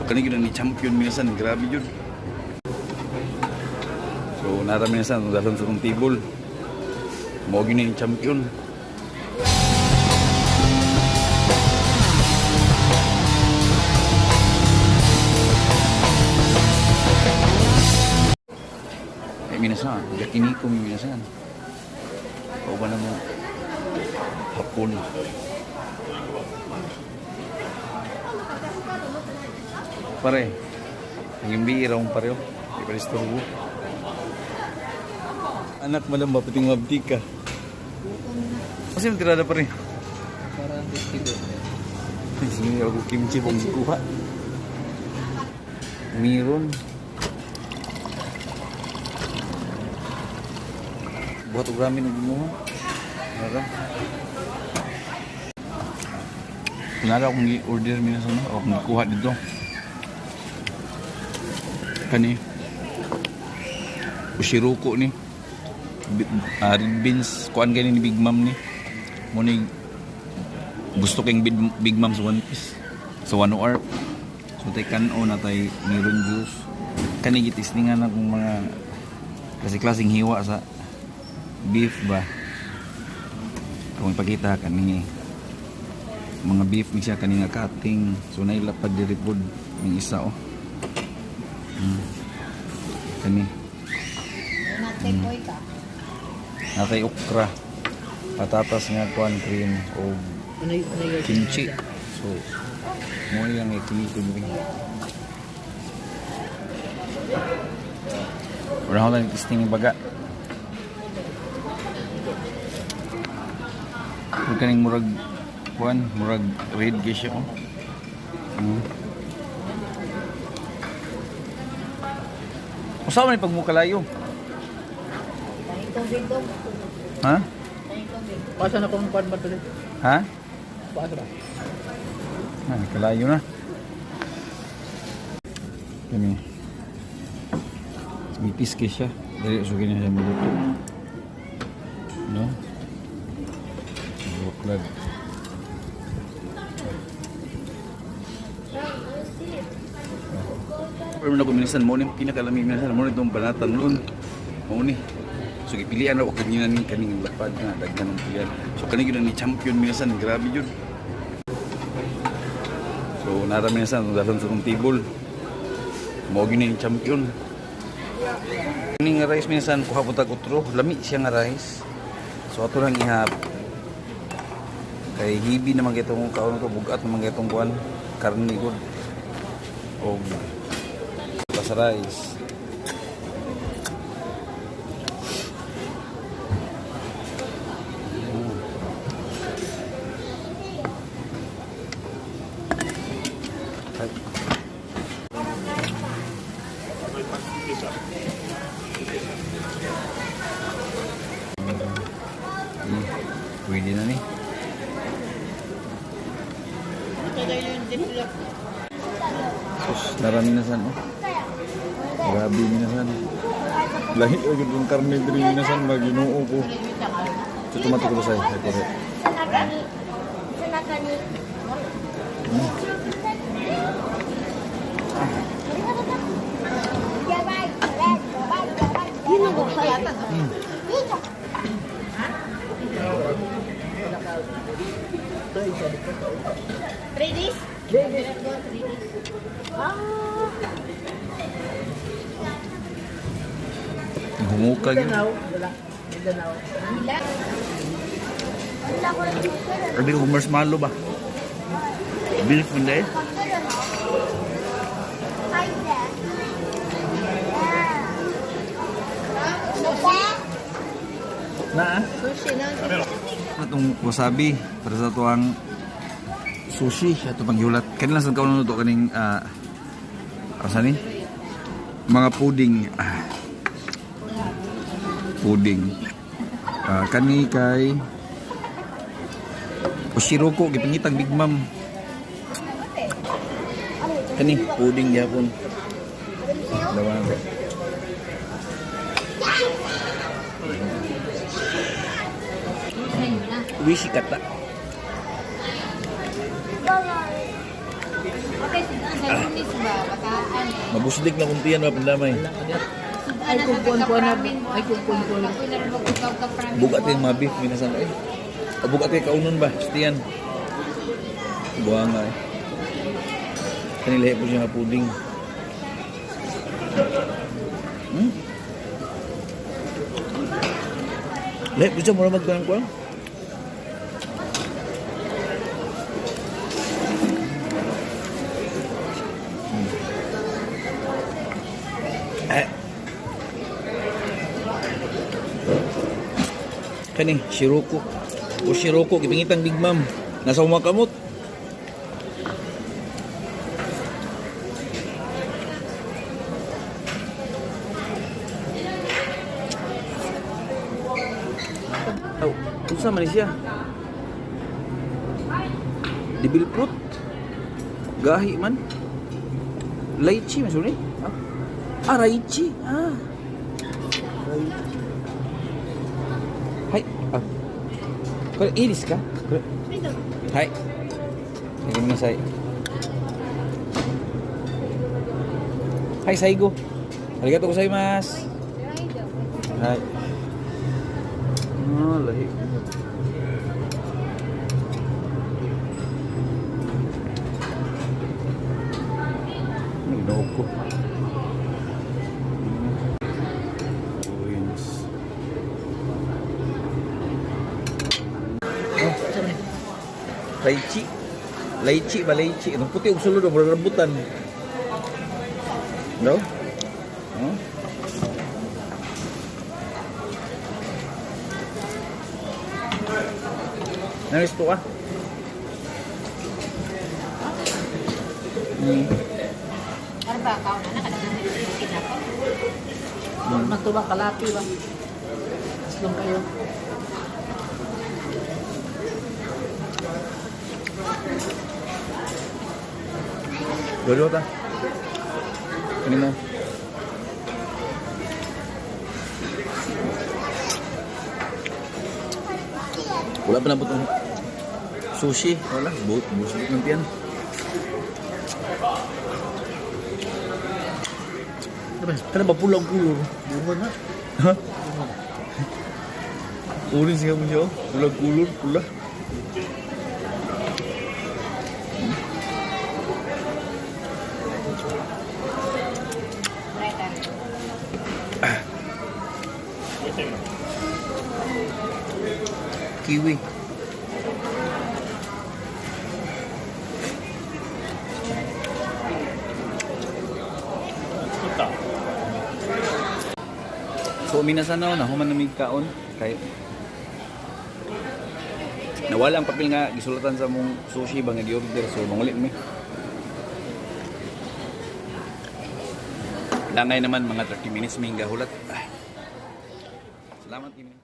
So kani gyud ang ni champion minasan, grabe jud. So nara minasan dalhon sa tong table. Mao gyud ni champion. Eh, minasan, yakiniku mi minasan. O ba na mo hapon. Pare, ang imbi raw pareho. Di pa disturbo. Anak malam ba pating mabdi ka? Kasi yung tirada pare. Parang 50 kilo. Ay, sige, ako kimchi pong kuha. Meron. Buhat og ramen og gumawa. Nara. Kunara akong gi-order mina sa o akong gikuha dito. Kani. Ushiruko ni. Red beans kuan gani ni Big Mom ni. Mo ni gusto king Big Mom sa One Piece. Sa One Hour. So tay kan-o na tay meron juice. Kani gitisningan na kung mga klase-klaseng hiwa sa beef ba. Kung ipakita kani mga beef ni siya kani nga cutting. So nailapad diri pod yung isa oh. Kani natay okra, patatas nga kuan cream o kimchi. So mo yang ikiniko diri. Wala ko lang testing yung baga. Huwag kaning murag kuan, murag red kay siya oh. Usa man ni pagmukalayo? Ha? Pasa na kung kuan ba tuloy? Ha? Pasa ba? Ah, kalayo na. Kani. Mitis kay siya. Dili so kini siya maluto. No? Buklad. Pero na kuminsan mo ni pinakalami minsan mo nitong banatan noon. Mo ni. So gipilian ra ko kanina ni kaning lapad nga daghan ng pilian. So kani gyud ang ni champion minsan, grabe jud. So nara minsan dalhon sa tong table. Mao gyud ni champion. Kani nga rice minsan kuha po tag utro, lami siya nga rice. So ato lang ihap. Kay hibi naman gitong kaon to, bugat naman gitong kuan karne gud. Og sa rice. Pwede na ni. Sus, narami na san, oh. Grabe minasan. Lahi o yun yung karne diri minasan ba Ginoo ko. So tumato ko sa ay kore. 背中に背中に。やばいこれやばいやばい。いうのが早い。いいじゃん。 3 days? 3 days. Humuka gyud. Mindanao, wala. Mindanao. Abi ko marshmallow ba? Beef hindi. 入って。 Na. Sushi na. Atong wasabi para sa tuang sushi ato panghiulat. Kanila sa kaon to kaning asa ni? Mga puding. Ah. Puding. Ah, kani kay Oshiroko gipangitag Big Mom. Kani puding gyapon. Dawa na to. Wishi kata. Okay, sa lunes. ba? Bataan. Mabusdik na kung tiyan ba pandamay. Ay, kung kuwan-kuwan na. Ay, kung kuwan-kuwan. Ako na rin magkukaw ka pramin. Bugat yung mga beef minasan eh. O bugat yung kaunon ba? Tiyan. Buha nga eh. Kanilahi po siya nga puding. Lahi po siya, mura magkanang kuwan. Eh. Kani, Shiroko. O Shiroko, gipingitang Big Ma'am. Nasa umakamot. Oh, unsa man ni siya? Devil fruit. Gahi man. Lychee man suni? Ah, lychee. Ah. Lychee. はい。あ、これいいですか？これ。はい。ごめんなさい。はい、最後。ありがとうございます。はい。Ah, lahi. Ano ginawa ko? Coins. Sa man eh. Lychee. Lychee ba lychee? Itong puti og sulod og rambutan. No? Huh? Nangis to ka? Arba, kao na nakadagan na ko. Man to ba kalati ba? Aslong kayo. Dua-dua ta. Ano mo? Wala pa nabot ang sushi. Wala. Buot. Busog ng tiyan. Ano ba? Kana ba pula ang kulor? Bungon na. Ha? Orange nga mo siya. Oh. Pula ang kulor. Pula. Kiwi. So minasan na na human namig kaon kay nawala ang papel nga gisulatan sa mong sushi ba nga gi-order, so mangulit mi. Langay naman mga 30 minutes mi gahulat. Ah. Salamat kini.